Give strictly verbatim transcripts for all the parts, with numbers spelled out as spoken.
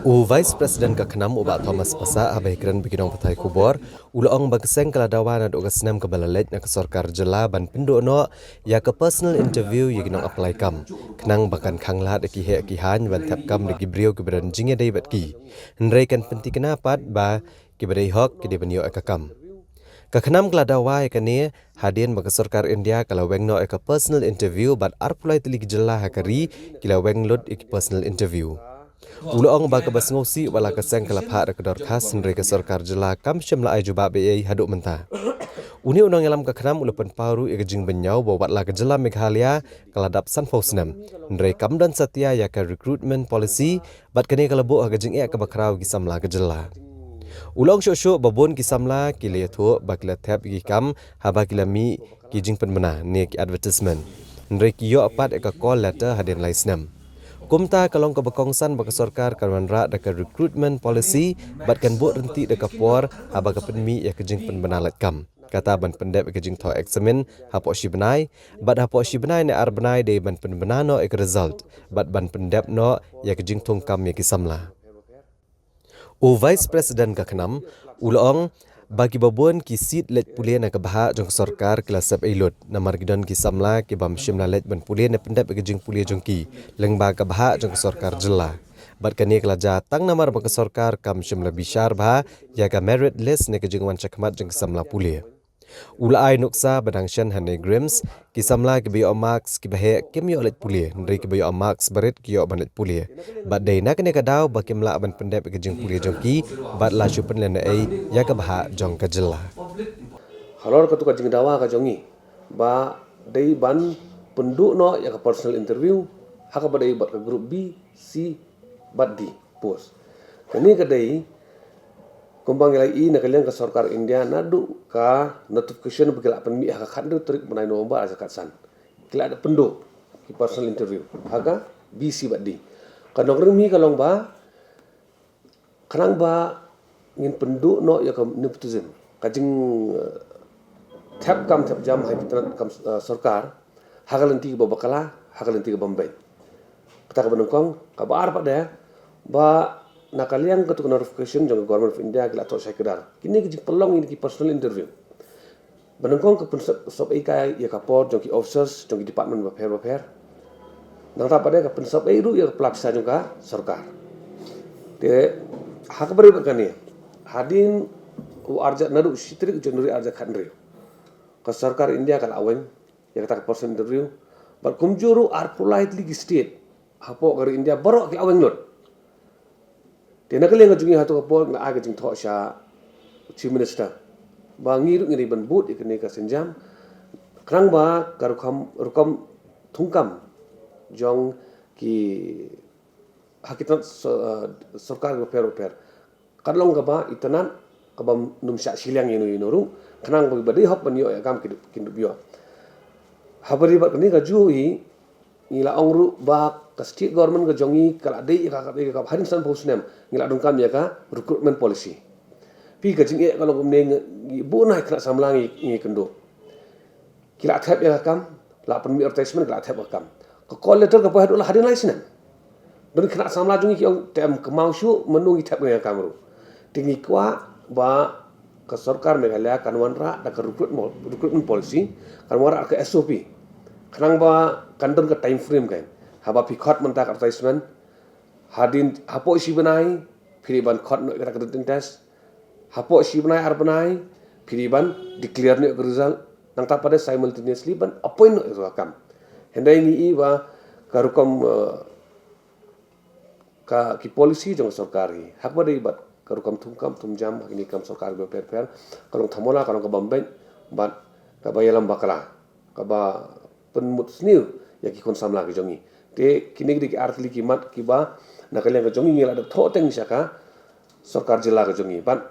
U Vice President ka KHNAM u Bah Thomas Passah haba ïakren bad ki nongpathai khubor, u la ong ba ka seng ka la dawa naduh ka snem kaba la leit na ka sorkar jylla ban pynduh noh ïa ka personal interview ïa ki nong apply kam, khnang ba kan khanglad ïa ki heh ki haiñ ban thep kam da ki briew kiba don jingïadei bad ki. Hynrei kan pyntikna pat ba kiba dei hok ki dei ban ïoh ïa ka kam. Ka KHNAM ka la dawa ïa kane hadien ba ka sorkar India ka la weng noh ïa ka personal interview bad arphew lai tylli ki jylla ha ka ri ki la weng lut ïa ki personal interview. U la ong ba kaba sngewsih, wat la ka seng ka la phah da ka dorkhas, hynrei ka sorkar jylla kam shym la ai jubab ei ei haduh mynta. Une u nongïalam ka KHNAM u la pynpaw ruh ïa ka jingbynñiaw ba wat la ka jylla Meghalaya ka la dap sanphew snem, hynrei kam don satia ïa ka recruitment policy, bad kane ka la buh ha ka jingeh kaba khraw ïa ki samla ka jylla. U la ong shuh shuh ba bun ki samla ki la ïathuh ba ki la thep ïa ki kam haba ki la mih ki jingpynbna ne ki advertisement, hynrei ki ïoh pat ïa ka call letter hadien lai snem. Kumta ka long kaba kongsan ba ka sorkar kan wanrah da ka recruitment policy bad kan buh ryntih da ka por haba ka pynmih ïa ka jingpynbna lait kam, kata ban pyndep ïa ka jingthoh eksamin hapoh shi bnai, bad hapoh shi bnai ne ar bnai dei ban pynbna noh ïa ka result bad ban pyndep noh ïa ka jingthung kam ïa ki samla. U Vice President ka KHNAM u la ong ba kiba bun ki seat leit pule na ka bhah jong ka sorkar ki la sep ei lut, namar ki don ki samla ki bym shym la leit ban pule ne pyndep ïa ka jingpule jong ki lyngba ka bhah jong ka sorkar jylla. Bad kane ka la jia tang namar ba ka sorkar kam shym la bishar bha ïa ka merit list ne ka jingwan shakhmat jong ki samla pule. U la ai nuksa ba dang shen ha NEIGRIHMS, ki samla kiba ïoh marks kiba heh kim ïoh leit pule, hynrei kiba ïoh marks barit ki ïoh ban leit pule. Bad dei na kane ka daw ba kim lah ban pyndep ïa ka jingpule jong ki bad la shu pynlehnohei ïa ka bhah jong ka jylla. Halor katu ka jingdawa ka jong ngi ba dei ban pynduh noh ïa ka personal interview ha kaba dei bad ka group B, C bad D post. Kane ka dei kumba ngi la ïohi na ka liang ka sorkar India naduh ka notification ba ki la pynmih ha ka khathynriew tarik bnai November ar hajar khatsan, ki la dep pynduh ki personal interview ha ka B, C bad D. Ka nongrim hi ka long ba khnang ba ngin pynduh noh ïa ka nepotism, ka jing, eh, thep kam thep jam ha ki tnat kam, eh, sorkar ha ka lynti kaba bakla, ha ka lynti kaba beit. Kata kaba nyngkong. Kaba ar pat de ba na ka liang katu ka notification jong ka Government of India ki la thoh shai kdar kine ki jingpynlong ïa ki personal interview. Ba nyngkong ka pynsop, sop ei kai ïa ka por jong ki officers jong ki department bapher bapher. Nangta pat de ka pynsop ei ruh ïa ka pla pisa jong ka sorkar. Te ha kaba ri bad kane, hadien u ar hajar, naduh shi tarik January ar hajar khathynriew, ka sorkar India ka la weng ïa kata ka personal interview. Bad kumjuh ruh arphew lai tylli ki state hapoh ka ri India baroh ki la weng lut. Te na ka liang ka jong ngi ha katu ka por nga ai ka jingthoh sha Chief Minister ba ngi ruh ngi dei ban bud ïa kane ka sienjam, khnang ba ka rukom, rukom thungkam jong ki ha ki tnat so-, eh, sorkar bapher bapher kan long kaba itynnad, kaba ym shah shiliang ïano ïano ruh, khnang ba kiba dei hok ban ïoh ïa ka kam kin, kin dup ïoh. Haba ri bad kane ka juh hi, ngi la ong ruh ba ka state government ka jong ngi ka la dei ïa ka, ka, ka hadien sanphew snem ngi la donkam ïa ka recruitment policy. Phi, ka jingeh ka long kumne, ngi, ngi buh na khynnah samla ngi, ngi kynduh. Ki la thep ïa ka kam, la pynmih advertisement, ki la thep ïa ka kam. Ka call letter ka poi haduh la hadien lai snem. Don khynnah samla jong ngi ki ong te em kynmaw shuh mano ngi thep ïa ka kam ruh. Te ngi kwah ba ka sorkar Meghalaya kan wanrah da ka recruitment, recruitment policy, kan wanrah ka S O P, khnang ba kan don ka time frame kan. Haba phi khot mynta ka advertisement, hadien hapoh shi bnai phi dei ban khot noh ïa ka written test. Hapoh shi bnai ar bnai phi dei ban declare noh ïa ka result. Nangta pat de simultaneously ban appoint noh ïa ka kam. Hynrei ngi i ba ka rukom, eh, ka, ki policy jong ka sorkar hi ha kaba dei bad ka rukom thungkam thungjam ha kine ki kam sorkar bapher bapher ka long thamola, ka long kaba ym beit bad kaba ïalam bakla, kaba pynmut sniew ïa ki khun samla ki jong ngi. Te kine ki dei ki ar tylli ki mat kiba na ka liang ka jong ngi ngi la dep thoh teng sha ka sorkar jylla ka jong ngi. Bad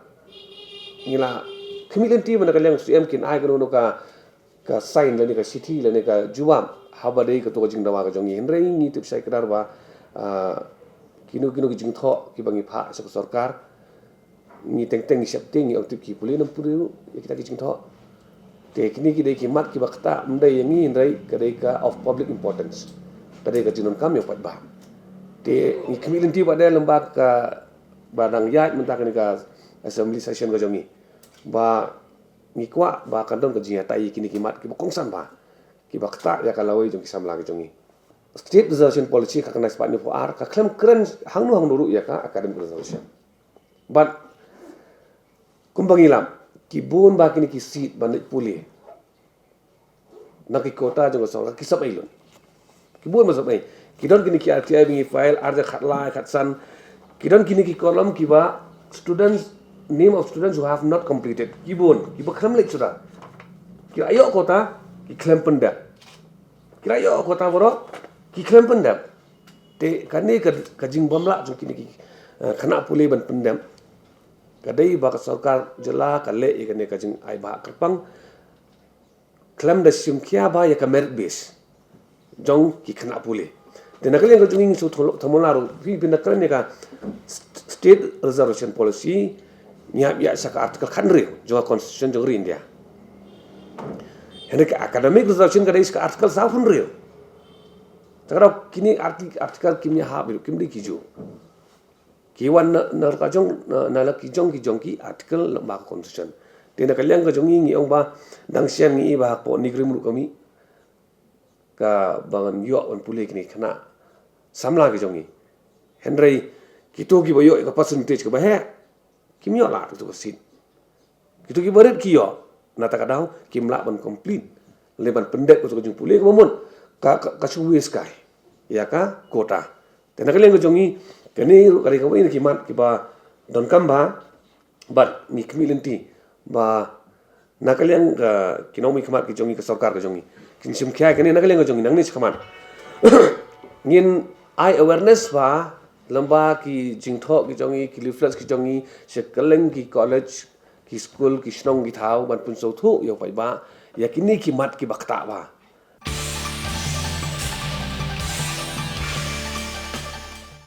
ngi la khmih lynti ba na ka liang u C M kin ai kano kano ka, ka sign lane ka shithi lane ka jubab haba dei katu ka jingdawa ka jong ngi. Hynrei ngi tip shai kdar ba, ah, kino kino ki jingthoh kiba ngi phah sha ka sorkar, ngi teng teng ngi sheptieng, ngi ong tip ki pule nam pule ruh ïa kita ki jingthoh. Te kine ki dei ki mat kiba kata ym dei ïa ngi, hynrei ka dei ka of public importance, ka dei ka jingdonkam ïa u paidbah. Te ngi khmih lynti ba dei lem bad ka ba dang ïaid mynta kane ka assembly session ka jong ngi, ba ngi kwah ba kan don ka jingïatai ïa kine ki mat kiba kongsan bha, kiba ktah ïa ka lawei jong ki samla ki jong ngi. State reservation policy ka khyndai spah hynñiewphew ar ka khlem kren hangno hangno ruh ïa ka academic reservation. Bad kumba ngi lap, ki bun bha kine ki seat ban leit pule na ki quota jong ka sorkar ki sap ei lut. Ki bun bha sap ei. Ki don kine ki R T I ba ngi file ar hajar khatlai khatsan. Ki don kine ki column kiba students, name of students who have not completed. Ki bun, kiba khlem leit suda. Ki la ïoh quota, ki khlem pyndep. Ki la ïoh quota baroh, ki khlem pyndep. Te kane ka, ka jingbymlah jong kine ki, eh, khynnah pule ban pyndep, ka dei ba ka sorkar jylla ka leh ïa kane ka jingai ba kyrpang, khlem da shim khia bha ïa ka merit base jong ki khynnah pule. Te na ka liang ka jong ngi, ngi shu thol-, thamo la ruh, phi, phin da kren ïa ka st-, state reservation policy, ngi hap ïa sha ka article khathynriew jong ka constitution jong ka ri India. Hynrei ka academic reservation ka dei sha ka article sawphew hynriew. Te ka dei kine arti-, article kim ïahap, kim dei ki juh. Ki wan na, na ka jong, na, na la ki jong, ki jong ki article lyngba ka constitution. Te na ka liang ka jong ngi, ngi ong ba dang shen ngi i ba hapoh NEIGRIHMS ruh ka mih kaba ngan ïoh ban pule kine khynnah samla ki jong ngi. Hynrei kito kiba ïoh ïa ka percentage kaba heh, kim ïoh lad ïa kito ka seat. Kito kiba rit ki ïoh, na kata ka daw kim lah ban complete lane ban pyndep ïa kato ka jingpule kaba mut ka, ka, ka shu waste kai ïa ka quota. Te na ka liang ka jong ngi, kane ruh ka dei kawei na ki mat kiba donkam bha, bad ngi khmih lynti ba na ka liang ka, ki nongmihkhmat ki jong ngi, ka sorkar ka jong ngi, kin shim khia ïa kane na ka liang ka jong ngi nangne shakhmat. Ngin ai awareness bha lyngba ki jingthoh ki jong ngi, ki leaflets ki jong ngi, sha kylleng ki college, ki skul, ki shnong, ki thaw, ban pynsngewthuh ïa u paidbah ïa kine ki mat kiba ktah bha.